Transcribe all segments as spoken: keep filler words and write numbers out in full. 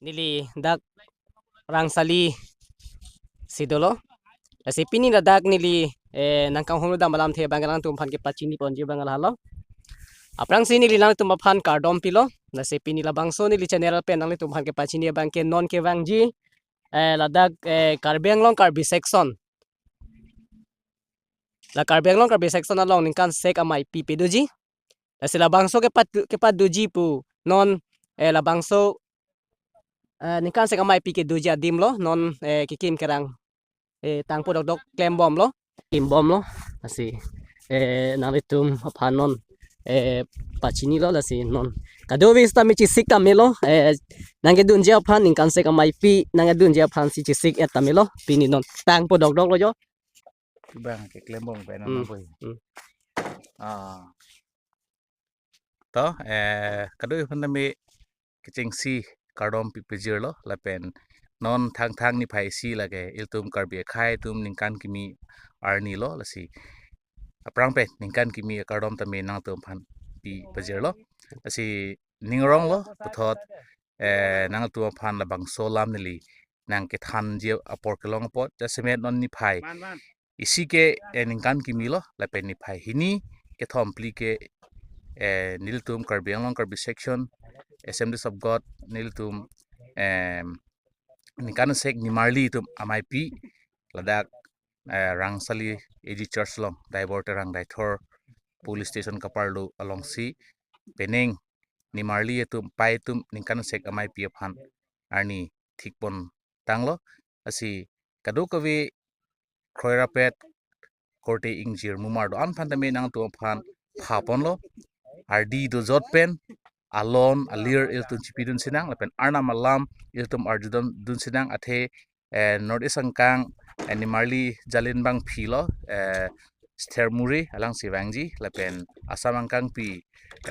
neli dak Rangsali si dolo. Lasi pini ladak neli, eh, nangkanghumlo dam alamthe abang nangtum aphan kepachini ponji abang lahelo. Aphrangsi neli nangtum aphan kardom pilo. Lasi pini labangso neli channel pen nangtum aphan kepachini abang ke non kevangji, eh, ladak, eh, Karbi Anglong Karbi section. La Karbi Anglong Karbi section along ningkan sek amei pi pe doji. Lasi labangso kepat kepat doji pu non, eh, labangso, eh, ningkan sek amei pi ke doji adim lo non, eh, kekim kerang, eh, tangpo dokdok klembomlo, kimbomlo. Lasi, eh, nanglitum aphan non, eh, pachinilo lasi non kadokave sitame chesik tame lo, eh, nangkedunji aphan ningkan sek amei pi nangkedunji aphan si chesik et tame lo, pini non tangpo dokdok lo jo. Bang keklembom pen Hmm. nang boy. Hmm. Ah. To, eh, kadokave aphan tame kechengsi kardom pi pajirlo lapen non Thangthang niphai isi lake ilitum Karbi akhei atum ningkan kimi arni lo lasi aphrang pen ningkan kimi kardom tame nangtum aphan pi pajirlo. Lasi ning aronglo puthot, eh, nangtum aphan labangso alam neli nangkethanji apor kelong apot jasemet non niphai isi ke, eh, ningkan kimi lo lapen niphai hini kethom phli ke, eh, nelitum Karbi Anglong Karbi section Assemblies of God nelitum, em, ningkan sek nimarli atum amei pi ladak, eh, Rangsali A G Church along Daibor Terang Daithor Police Station kaparlo alongsi penang nimarli atum pei atum ningkan sek amei pi aphan arni thikpon tanglo. Lasi kadokave kroirapet korte ingjir mumar do-an aphan tame nangtum aphan phaponlo. Ardi dojot pen alon alir ilitum chipidun sinang lapen Arnam alam ilitum arjudun dun sinang athe, eh, North East angkang, eh, nimarli Jalin Bangphilo, eh, Sther Muri alangsi vangji lapen Assam angkangpi,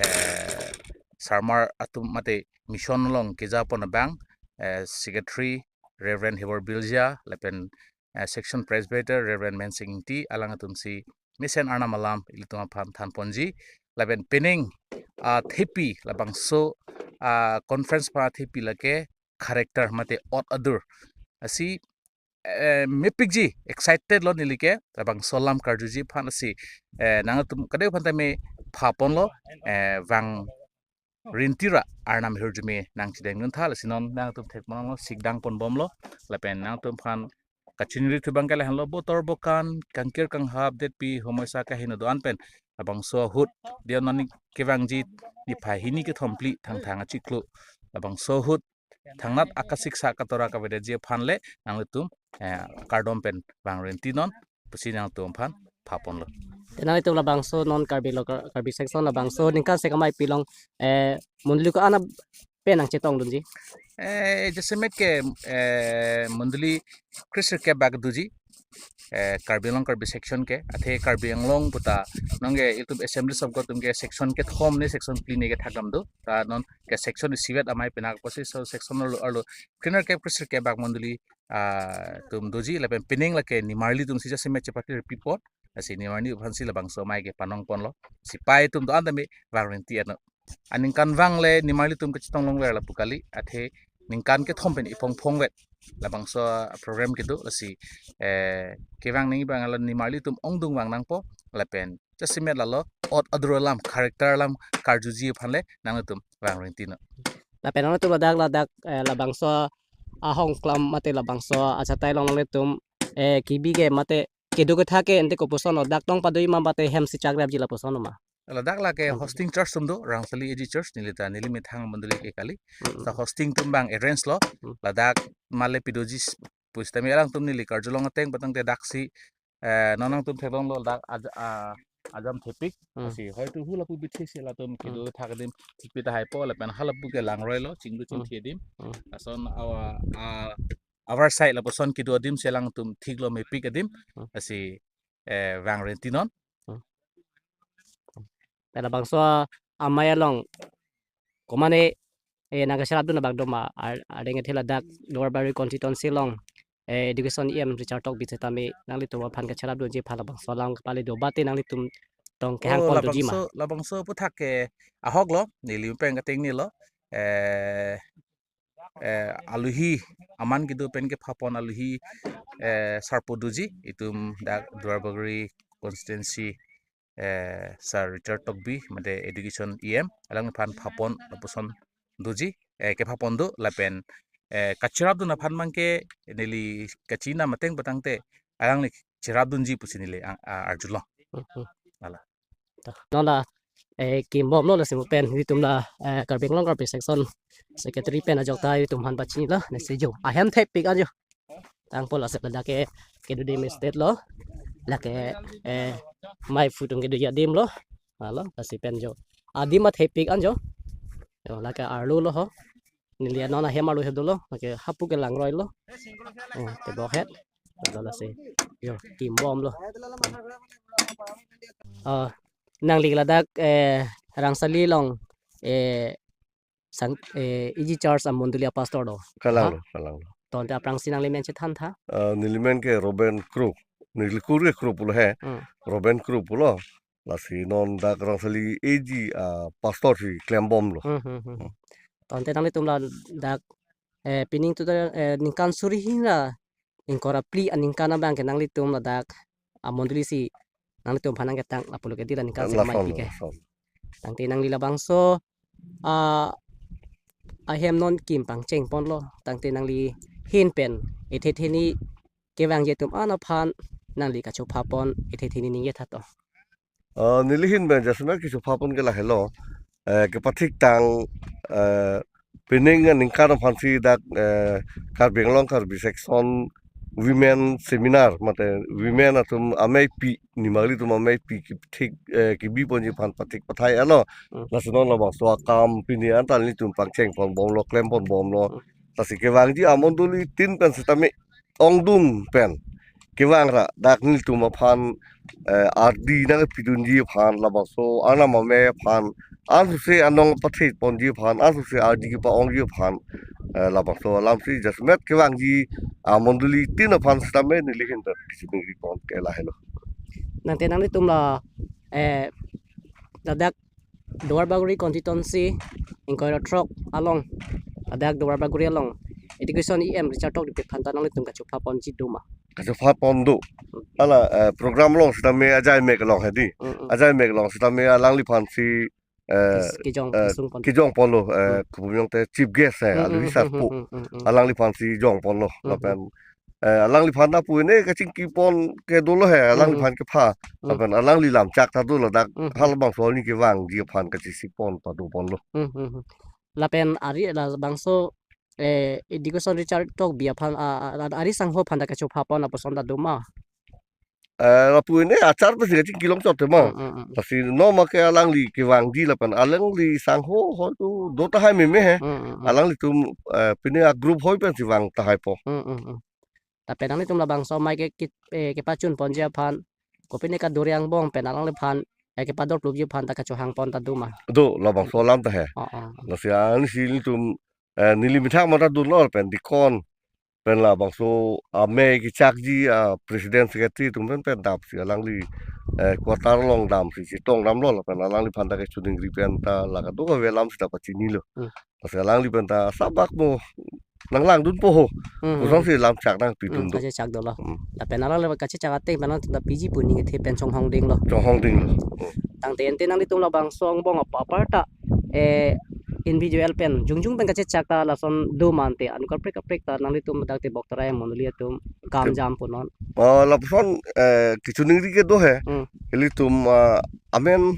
eh, Sarmar atum mate mission along kejapon abang, eh, Secretary Reverend Hibor Bilja lapen, eh, Section Presbyter Reverend Mensing Ingti alang atumsi mesen Arnam alam ilitum aphan thanponji lapen penang, ah, thepi labangso, ah, conference aphan thepi lake character mate ot adur. Lasi, eh, mepikji excited lo neli ke labangso alam karjuji aphan lasi, eh, nangtum kadokave aphan tame phaponlo, eh, vang rinti ra Arnam ahirjume nangchedengdun tha lasi non nangtum thekponlo sikdang ponbomlo lapen nangtum aphan kachiniri thu abang ke lahenlo botor bokan kangkir kanghap detpi homoisa kaheno do-an pen labangso ahut dia nani kevangji niphai hini kethom phli Thangthang achiklo labangso ahut thangnat akasiksa katora kavedetji aphan le nanglitum, eh, kardom pen vang rinti non pusi nangtum aphan phaponlo. Te nanglitum labangso non Karbi lo Kar- Karbi section labangso ningkan sek amei pi along, eh, mondoli ko-an pen nangchetongdunji? Eh, jasemet ke, eh, mondoli kresirkep bak doji, eh, Karbi Anglong Karbi section ke, athe Karbi Anglong puta nonke ilitum Assemblies of God atum ke section kethom ne section phli ne kethakdam do, ta non ke section isivet amei pinak apotsi so section arlo arlo kresirkep kresirkep bak mondoli, ah, atum doji lapen penang lake nimarli atumsi jasemet chepakirpi apot, lasi nimarli aphansi labangso amei ke panongponlo, si pei atum do-an tame vang rinti ano. Aningkan vang le nimarli atum kachetong longver lapu kali, athe ningkan kethom pen iphongphongvet labangso program kedo lasi, eh, kevang nangji abang la nimarli atum ongdung vang nangpo lapen jasemet lalo ot adur alam character alam karjuji aphan le nangtum vang rinti non. Lapen nangtum ladak ladak, eh, labangso ahong klam mate labangso achatai along nanglitum, eh, kebi ke mate kedo ketha ke ante kopuson lo, dak tong padoi ma mate hem si chakrapji lapuson lo ma? Ladak lake Hmm. hosting church atum do, Rangsali A G Church, neli ta neli methang mondoli ke kali. Hmm. Ta hosting atum abang arrange lo, Hmm. ladak male pidoji s- pusitame alangtum neli karjulong ateng patang te daksi, eh, non nangtum theklonglo dak aj- ah, ajam thepik, Hmm. lasi hoitu hula pu bithi si latum Hmm. kedo thak adim thikpi tahai po lapen hala pu ke langroi lo, chinglu Hmm. chingthi adim. Hmm. Lason awa, ah, our side lapuson kedo adim si alangtum thiklo mepik adim, Hmm. lasi, eh, vang rinti non. Hmm. Pen labangso amei along komane, eh, nangkacharapdun abang do ma ar- areng ethe ladak Duarbagori constituency along, eh, education E M Richard Tokbi setame nanglitum aphan kacharapdunji aphan labangso alam kepale do bate nanglitum tong Oh, kehang pon doji ma? labangso, labangso aputhak ke ahok lo, neli pen kating ni lo. Eh, eh, aluhi aman kedo pen kephapon aluhi, eh, sarpo doji, itum dak Duarbagori constituency, eh, Sir Richard Tokbi, mate education E M, alangliphan phapon lapuson doji, eh, kephapon do lapen, eh, kacherapdun aphan abangke neli kachinam ateng patangte alangli cherapdunji pusi neli ang-, a-, arjulong. Hmm, hmm. Ala. To, non la, eh, kimbomlo, lasi mo pen, itum la, eh, Karbi Anglong Karbi Section Secretary pen ajok ta itum aphan pachinilo, lasi jo. Ahem thepik ajo. Tangpo lasi ladak ke, kedo adim state lo. Lake, eh, maiphu atum kedo adim lo. Alo, lasi pen jo. Adim athepik ajo. Jo, lake arlo lo ho. Neli anon ahem arlo he dolo. Lake hapu ke langroi lo. Eh, tebok het. Alo lasi. Jo, kimbomlo. Ah, nangli ladak, eh, Rangsali along, eh, sang, eh, E G Church amondoli apastor do. Kalang Ha? lo, kalang lo. Tangte aphrangsi nangli men chethan tha? Ah, neli men ke Reuben Kro. Neli kur ke Kro pulo he. Hmm. Reuben Kro pulo. Lasi non dak Rangsali A G, ah, pastor si klembomlo. Hmm, hmm, hmm. Hmm. Tangte nanglitum ladak, eh, pining tu ta, eh, ningkan suri hini ra ingkoi ra phli aningkan abangke nanglitum ladak amondoli si nanglitum aphan nangketang lapulo ke dila ningkan si Lason, maipik ke. lason. Tangte nangli labangso, ah, ahem non kim pangchengponlo. Tangte nangli ahin pen ethe theni kevangji atum an aphan nangli kachophapon ethe theni ningje tha to. Ah, neli ahin pen jasemet kachophapon ke lahelo. Eh, kepathiktang, eh, pining aningkan aphansi dak, eh, Karbi Anglong Karbi Section Women Seminar, mate women atum ameipi, nimarli atum ameipi kithik, eh, kebiponji aphan pathik pathai alo. Hmm. Lasi non labangso akam pini anta nelitum pangchengponbomlo, klemponbomlo. Hmm. Lasi kevangji amondoli tin pen sitame ongdung pen kevang ra dak nelitum aphan, eh, ardi nangpidunji aphan labangso arnam amei aphan ansose anong pathekponji aphan ansose ardi kepa-ongji aphan, eh, labangso alamsi jasemet kevangji amondoli tin aphan sitame neli ahin pen kachiningri pon ke lahelo. Tangte nanglitum la, eh, ladak Duarbagori constituency ingkoi ra throk along, ladak Duarbagori along education E M Richard Tokbi aphan ta nanglitum kachophaponji do ma? Kachophapon do. Hmm. Hala, eh, program along sitame ajai mek along hedi. Hmm, hmm. Ajai mek along sitame alangliphansi, eh, Kis-, kejong, eh, kesungpon. Kejongponlo, eh, Hmm. kopi jongte chief guest, eh, Hmm, hmm, aluhi hmm, sarpo. Hmm, hmm, hmm, hmm. Alangliphansi jongponlo. Hmm, hmm. Lapen, eh, alangliphan ta puine kachingkipon ke dolo he, Hmm, hmm. alangliphan kepha. Hmm. Lapen alangli lamchak ta do ladak, Hmm, hmm. halabangso arni kevangji aphan kachesikpon padoponlo. Hmm, hmm, hmm. Lapen ari labangso, eh, education Richard Tokbi aphan, a, a, a, ari sangho aphan ta kachophapon lapuson ta do ma? Eh, lapu ini achar pasi kachingki longchot tema. Hmm, hmm, hmm. Lasi non ma ke alangli kevangji lapen alangli sangho hoi tu do tahai meme he. Hmm, hmm, hmm. Alanglitum, eh, pine a group hoi pensi vang tahaipo. Hmm, hmm, hmm. Lapen nanglitum labangso amei ke, ke, eh, kepachunponji aphan, kopine kaduri angbong pen alangliphan, eh, kepadorplupji aphan ta kachohangpon ta do ma? Do, labangso alam ta he. Oh, oh, oh. Lasi ansi nelitum, eh, neli methang mata dunlo pen deacon pen labangso amei kechakji, ah, president secretary atum pen pen damsi alangli, eh, quarter along damsi chetongdamlo lapen alangliphan ta kachiningri pen ta la kadokave alamsi ta pachinilo. Hmm. Lasi alangli pen ta sabak mo nanglangdunpo ho. Hmm, hmm. Kosonsi lamchak nangpidun Hmm, do. kachechak dolo. Hmm. Lapen alangli kachechak ateng pen ta piji pu ning kethe pen chonghongdinglo. Chonghongdinglo. Hmm. Tangte ante nanglitum labangso angbong apa aparta, eh, individual pen jongjong pen kachechak ta lason do ma ante anut kaprek kaprek ta nanglitum dak tebok tarai mondoli atum kam Tep- jam punon. Oh, lapuson, eh, kachiningri ke do he. Hmm. Ilitum, ah, amen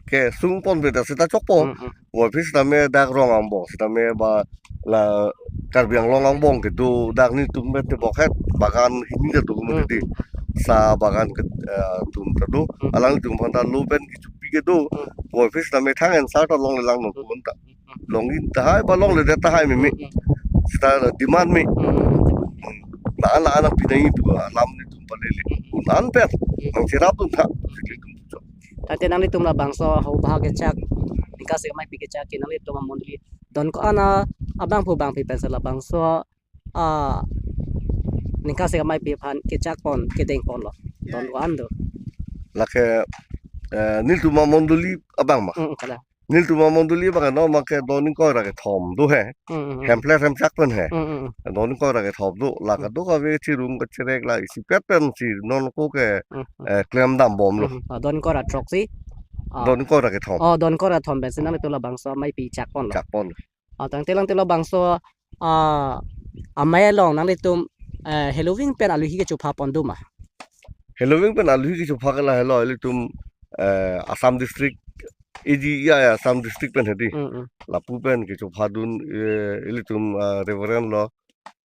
kesungpon beda seta chokpo. Hmm, hmm. Wapis tame dak rong angbong, sitame ba la Karbi Anglong angbong kedo dak nelitum pen tebok het bagan hini ta do Hmm, mati di. hmm. Sa bagan ke, eh, atum ta do. Hmm. Alanglitum aphan ta lo pen kechopi kedo. Hmm. Wapis tame thang answer ta longle lang non Hmm. pon ta. Hmm, hmm. Longji tahai ba longledet tahai meme. Hmm, hmm. Seta demand me. Hmm, hmm. Hmm. La an la an nangpi nangji pu alam nelitum palele. Hmm, hmm. Un an pen. Hmm. Nangcherapdun tha. Hmm. Sikli tum puchot. Tangte nanglitum labangso hau bahak kechak, ningkan isi ameipi kechak ke nanglitum amondoli don ko-an abangphu bangphi pensi labangso, ah, ningkan isi ameipi aphan kechakpon kedengponlo? Don ko-an do? Lake, eh, nelitum amondoli abang ma? Mm, kalang. Nelitum amondoli abang no make don ingkoi ra kethom do he. Mm, mm, mm. Hemflet hemchak pen he. Mm, mm, mm. Don ingkoi ra kethom do. La Mm. kadokave chirung kachirek la isipet pensi non ako ke, Mm, mm. eh, klem dambomlo. Mm, mm. Ah, don ingkoi ra throksi. Ah. Don ingkoi ra kethom. Oh, don ingkoi ra thom pensi nanglitum labangso amei pi chak ponlo. Chak pon. Ah, tangte alangtum labangso, ah, amei along nanglitum, eh, heloving pen alohi kechopha pon do ma? Heloving pen alohi kechopha ke lahelo, ilitum, eh, Assam District, A G E I Assam District pen hedi. Mm, mm. Lapu pen kechopha dun, eh, ilitum, ah, Reverend lo,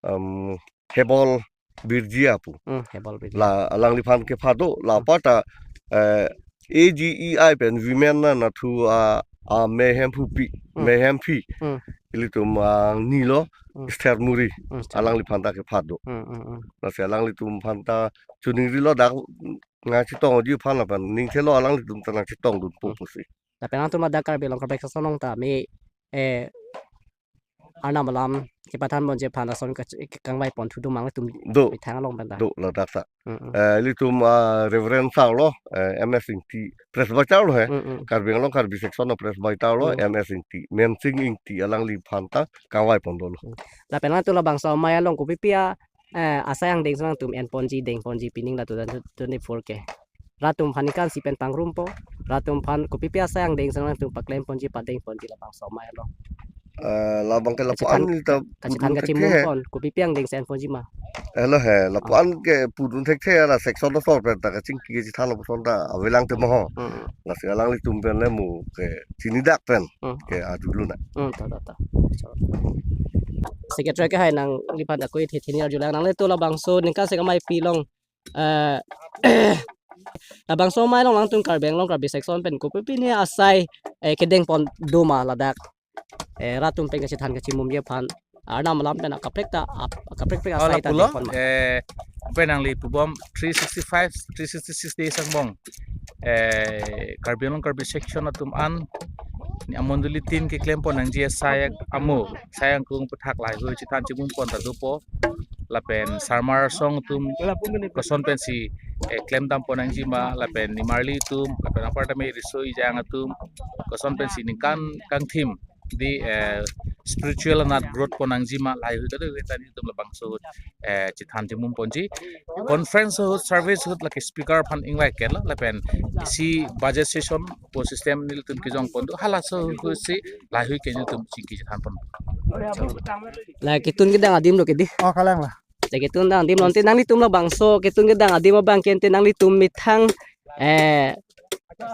um, Hebol Birjia pu. Mm, Hebol Birjia. La alangliphan kepha do, la Mm. apar ta, eh, A G E I pen women na nathu a, a mehemphu pi, Mm. mehemphi. Mm. Ilitum angni lo, Mm. Esther Muri. Mm, Esther. Alangliphan ta kepha do. Mm, mm, mm. Lasi alanglitum aphan ta choningrilo dak nangchetongji aphan lapen ningthelo alanglitum ta nangchetong dunpo Mm. pusi. Lapen alangtum ladak Karbi Anglong Karbi Section along ta me, eh, Arnam alam kepathan ponji aphan lason kach-, kangvai ponthu do ma nanglitum Do. methang along pen ta? Do ladak ta. Mm, mm. Eh, ilitum, ah, Reverend Sir lo, eh, M S Ingti, Presbyter lo he. Mm, mm. Karbi Anglong Karbi Section lo Presbyter lo, Mm. M S Ingti, Mensing Ingti alangliphan ta kangvai pon dolo. Mm. Lapen alangtum labangso amei along kopipi a, eh, asai angdeng si alangtum en ponji, deng ponji pining la two thousand twenty-four ke? Latum aphan ningkan isi pen pangrumpo, latum aphan kopipi asai angdeng si alangtum paklem ponji, padeng ponji labangso amei along? Eh, labang ke lapu-an Kachethan, ta kachethan pudun kachimum thekthe he. pon, kopipi angdeng si en ponji ma? Helo he, lapu-an Ah. ke pudun thekthe la section asor pen ta kachingki kachethan lapuson ta avelang te mo ho. Mm. Lasi alanglitum pen le mo ke chinidak pen Mm. ke arjulonang. Mm, ta, ta, ta. Secretary ke hai nangliphan ako ithi thini arjulang, nanglitum labangso ningkan isi amei pi along, eh, labangso amei along alangtum Karbi Anglong Karbi Section pen kopipi ne asai, eh, kedeng pon do ma ladak? Eh, latum pen kachethan kachimumji aphan Arnam alam pen akaprek ta, ap-, akaprek prek Oh, asai ta lapulo, deng pon ma? Eh, pen nangli pubom three sixty-five, three sixty-six days angbong, eh, Karbi Anglong Karbi Section atum an ni amondoli tin keklem pon nangji asai amo, asai angkung aputhak laheihui chethan chimum pon ta dopo. Lapen Sarmar Asong atum koson pensi, eh, klem dam pon nangji ma, lapen nimarli atum, lapen apar tame riso ejang atum koson pensi ningkan kangthim di, eh, spiritual anat growth pon nangji ma, laheihui kadokave ta nelitum labangso, eh, chethan chimum ponji. Conference ahut, service ahut lake speaker aphan ingvai ke lo, lapen isi budget session pu system nelitum kejong pon do, halaso ahut si laheihui ke nelitum chingki chethan pon. La ketun kedang adim lo ke di? Oh, kalang la. La ketun kedang adim lo, ante nanglitum labangso ketun kedang adim abang ke ante nanglitum methang, eh,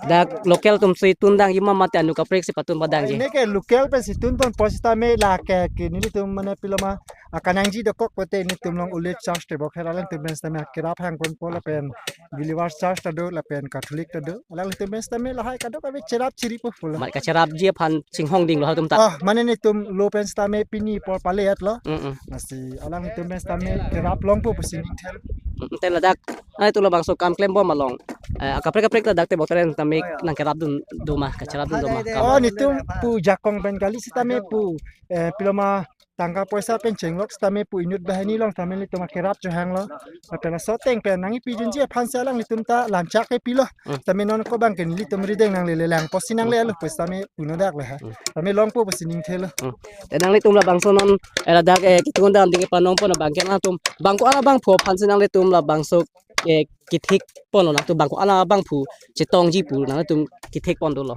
dak local atum si tun dangji ma mate anu kaprek si patun padangji? Neke local pensi tun ponpo sitame lake ke nelitum mane pilo ma, ah, kanangji dokok pote nelitum along Olive Church tebok hera alangtum pen sitame kerap hang ponpo lapen Believers Church ta do lapen Catholic ta do. Alanglitum pen sitame lahai kadokave cherap chiripo pulo. Mat kacherapji aphan chinghong dinglo halatum ta? Oh, mane nelitum lo pen sitame pini apor pale-et lo. Mm, mm. Lasi alanglitum pen sitame kerap longpo pusi ningthelo. Mm, ante ladak, ah, ante labangso kam klembom along, eh, akaprek kaprek ladak tebok teren tame nangkerap dun do ma, kacherap dun do ma? Oh, nelitum pu jakong pen kali sitame pu, eh, pilo ma tangka poisa pen chenglok sitame pu inut banghini along sitame nelitum akerap chohanglo. Lapen laso ateng pen nangkipi junji aphan si alanglitum ta lamchak kepilo. Hmm. Sitame non ako abang ke nelitum rideng nanglele lang pusi nanglelo pu sitame puno dak le ha. Hmm. Sitame longpo pusi ningthelo. Hmm. Te nanglitum labangso non, eh, ladak, eh, ketun kedang adim kepanong pon abang ke nangtum bang ko-an abangphu aphan si nanglitum labangso, eh, kethik ponlo, nangtum bang ko-an abangphu chetongji pu nangtum kethik pon dolo?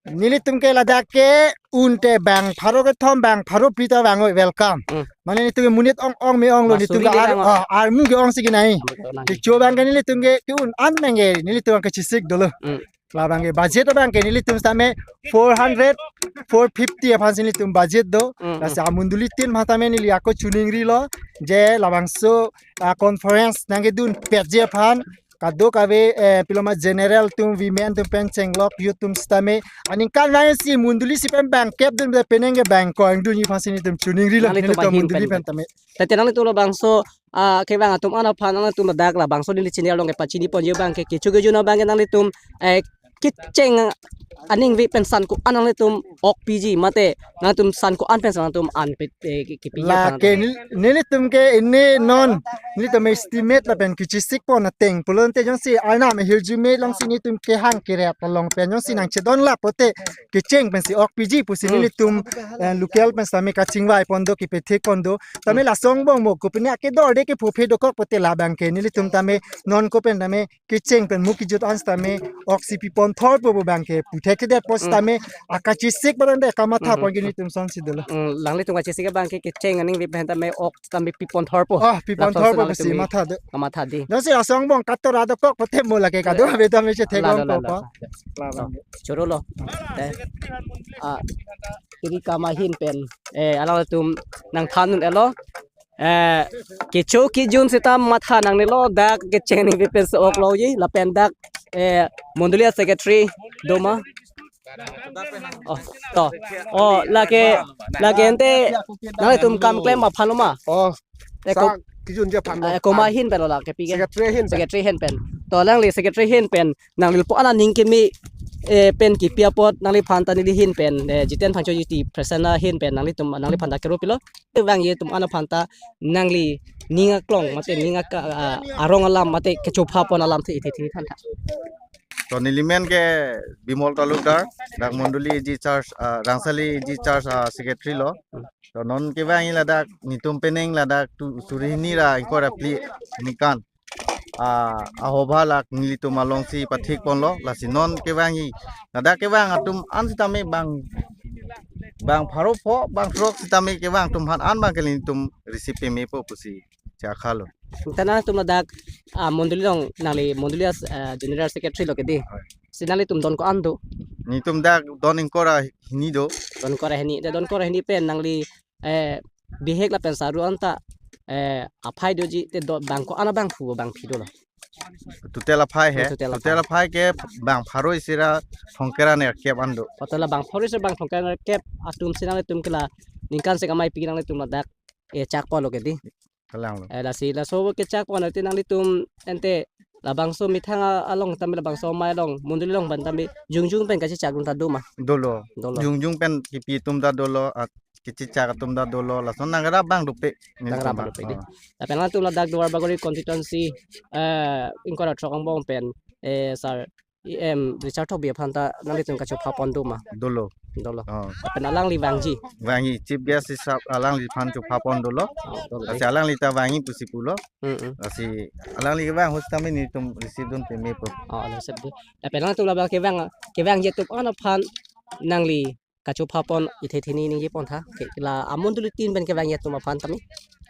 Nelitum ke ladak ke un te bang pharo kethom bang pharo phli ta vang oi welcome. Hmm. Mane nelitum ke monit ong ong me onglo, nelitum ke ar-, ah, armu ke ong si kenai. Armu ke ong nang. Kecho abang ke nelitum ke ke-un an abang ke nelitum ke chesik dolo. Hmm. Labang ke budget abang ke nelitum sitame four hundred, four fifty aphan si nelitum budget do. Hmm, hmm. Lasi amondoli tin aphan sitame neli ako choningrilo je labangso, ah, conference nangkedun petji aphan kadokave, eh, pilo ma general atum, women atum pen chenglok youth atum sitame aningkan vang si mondoli isi pen bang kep dun penang ke bang ko-an dunji aphan si nelitum choningrilo, nanglitum nelitum ahin mondoli pen pen tame. Tangte nanglitum labangso, ah, kevang atum an aphan nanglitum ladak labangso neli channel along kepachini ponji abang ke kecho kejun abang ke nanglitum, eh, kecheng aning ave pen san ko-an nanglitum ok piji mate nangtum san ko-an pen nangtum an pe, eh, ki-, kipiji la aphan ke nangtum. Nel-, nelitum ke ini non nelitum estimate lapen kechesik pon ateng pulote jongsi arnam ahirjume alongsi nelitum kehang kerap along pen jongsi nangchedon lapote kecheng pensi ok piji pusi Hmm. nelitum, eh, local pen sitame kachingvai pon do kipethek pon do. Tame Hmm. lason angbong mo kopine akedorde kephophe dokok pote labang ke nelitum tame non ko pen tame kecheng pen mo kejut an sitame ok si pipon thorpo pu abang ke puthekthedet po Hmm. sitame akachesik abang de kamatha Hmm. pon ke nelitum sonsi dolo. Hmm, nanglitum kachesik abang ke kecheng aning ave pen tame ok sitame pipon thorpo. Ah, pipon Lapuson thorpo nanglitum pusi matha do. Kamatha dei. Jongsi lason angbong katora dokok pote mo lake kado ave tame chethek Lalo, longpo lalo. po. Choro lo. Eh. Ah, kiri kama ahin pen. Eh, alangtum nangthan un-elo. Eh, kecho kejun seta matha nangnelo dak kecheng aning ave pen so-ok loji lapen dak, eh, mondoli secretary do ma. Oh, to. Oh, lake, lake ante nanglitum kam klem aphan lo ma. Oh, Te sa ko-, kejunji aphan lo. Eh, komat ahin pen lo la kepi ke? Secretary ahin pen. Secretary ahin pen. To alangli secretary ahin pen nangli lapu-an aning keme, eh, pen kipi apot nangliphan ta neli ahin pen, eh, Jiten Phangcho Jiti Presena ahin pen nanglitum nangliphan ta kero pilo. Te vangji atum an aphan ta nangli ning aklong mate ning aka, ah, arong alam mate kechopha pon alamthe ithe thini than tha. To neli men ke Bimol Talukdar, dak mondoli A G charge, ah, Rangsali A G charge, ah, secretary lo. To non kevangji ladak netum penang ladak tu suri hini ra ingkoi ra phli ningkan. Ah, ahobha lak nelitum alongsi pathek ponlo, lasi non kevangji. Ladak kevang atum an sitame bang, bang pharo pho, bang throk sitame kevang atum aphan an abang ke nelitum receive pemepo pusi chakha lo. Tana atum ladak, ah, mondoli along nangli mondoli as, ah, general secretary lo ke dei. Hoi. Si nanglitum don ko-an do? Netum dak don ingkoi ra hini do. Don ingkoi ra hini. Te don ingkoi ra hini pen nangli, eh, bihek lapen saru anta, eh, aphai doji te do bang ko-an abang phu bang phi dolo. Total aphai he. Total aphai. Total aphai ke bang pharo isi ra thomkep ra nerkep an do. Total bang pharo isi ra bang thomkep ra nerkep atum si nanglitum ke la ningkan sek amei pi nanglitum ladak, eh, chak ponlo ke dei. Kalang lo. Eh, lasi laso kechak pon ante nanglitum ante labangso methang a-, along tame labangso amei along mondoli along pen tame jongjong pen kachechak atum ta do ma? Dolo. Dolo. Jongjong pen kipi atum ta dolo, ah, kachechak atum ta dolo, lason nangrap abang dopik. Nangrap abang dopik dei. Ah. Lapen nangtum ladak Duarbagori constituency, eh, ingkoi ra throk angbong pen, eh, sir, E M Richard Tokbi aphan ta nanglitum kachopha pon do ma? Dolo. Dolo. Oh. Lapen alangli vangji. Vangji chief guest hisap alangliphan chopha pon dolo. Oh, dolo. Lasi alangli ta vangji pusi pulo. Mm, mm. Lasi alangli kevang ahut tame netum receive dun pemepo. Oh, alangli receive dun. Lapen alangtum labang kevang, kevangji atum an aphan nangli kachopha pon ithe thini ningje pon tha. Ke la amondoli tin pen kevangji atum aphan tame.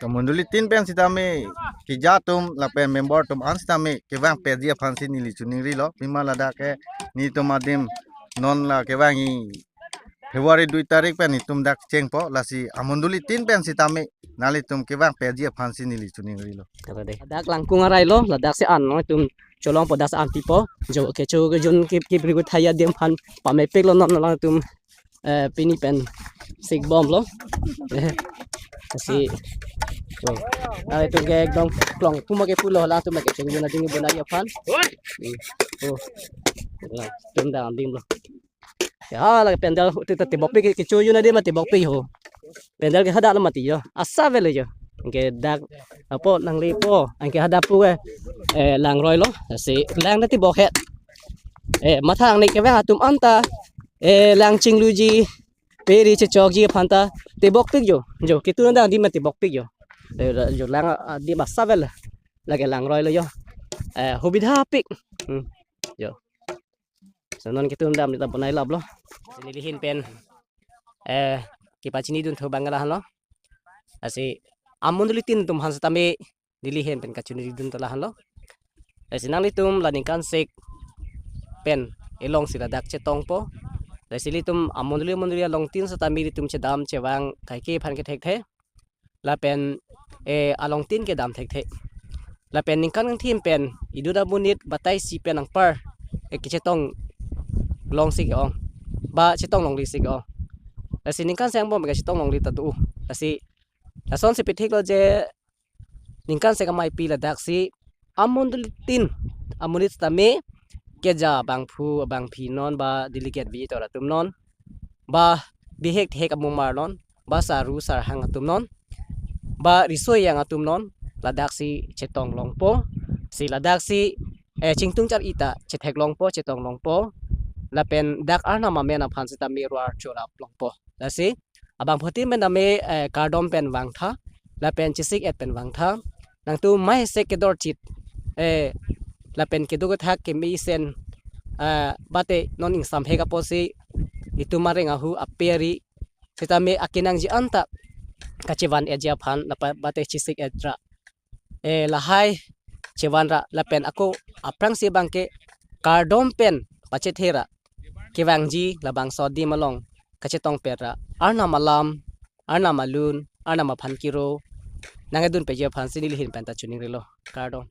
Ke mondoli tin pen sitame keja atum lapen member atum an sitame kevang peji aphan si neli choningri lo. Pima ladak ke netum adim non la kevangji February dui tarik pen netum dak chengpo, lasi amondoli tin pen sitame nanglitum kevang peji aphan si neli choningri lo. Kata dei. Ladak langkung arai lo, ladak si an nangtum cholongpo, dak si an pipo. Jo kecho kejun kip kip rigu thaya adim aphan pamepik lo non nangtum, eh, pini pen sik bom lo. Eh, si, oh. Ah, itum ke ekdom klong puma ke pulo la atum ke chungjun adim bonai aphan. Hmm. Oh. La, atum dak adim lo. Ya, la pandal te, te, tebokpik kecho jun adim tebokpik ho. Pandal ke hadak lo mati jo. Asa vel jo. Anke dak apo nangli po. Anke hadak pu ke, eh, langroi lo. Si lang na tebok het. Eh, matha nangli kevang atum anta, eh, lang chingluji, peri chechokji aphan ta tebokpik jo. Jo, kitu nang adim tebokpik jo. Eh, jo lang, ah, adim asa vel. Lake langroi lo jo. Eh, hubidha pik. Hmm. Jo. So non kitum dam ta bonai lap lo. Neli ahin pen, eh, kepachini dun thu bang lahenlo. Lasi amondoli tin atum aphan sitame neli ahin pen kachoningri dun ta lahenlo. Lasi nanglitum la ningkan sek pen elong si ladak chetongpo. Lasi ilitum amondoli mondoli along tin sitame ilitum chedam chevang kaike aphan ke thekthe. Lapen, eh, along tin kedam thekthe. Lapen ningkan kangthim pen idut abunit batai isi pen anpar, eh, kechetong longsi ke-ong. Ba chetong longri si ke-ong. Lasi ningkan sek angbong ke chetong longri ta do. Lasi lason si pithik lo je ningkan sek amei pi ladak si amondoli tin amonit tame keja abangphu abangphi non, ba delegate visitor atum non, ba bihek thek amumar non, ba saru sarhang atum non, ba riso ejang atum non, ladak si chetong longpo, si ladak si eh, chingtung char-i ta chetheklongpo, chetonglongpo, lapen dak Arnam amen aphan sitame ro-ar chorap longpo. Lasi abangphutin pen tame eh, kardom pen vangtha, lapen chesik-et pen vangtha. Nangtum maisek kedorchit eh, lapen kedo kethak kemesen eh, bate non ingsamhek apotsi itum areng ahu ape ari sitame akenangji anta kachevan-etji aphan lapa bate chesik-et ra eh, lahai chevan ra lapen ako aphrangsi abangke kardom pen pachethe ra kevangji labangso adim along kachetongpet ra Arnam alam, Arnam alun, Arnam aphan kiro nangkedun peji aphansi neli ahin pen ta choningrilo. Kardom.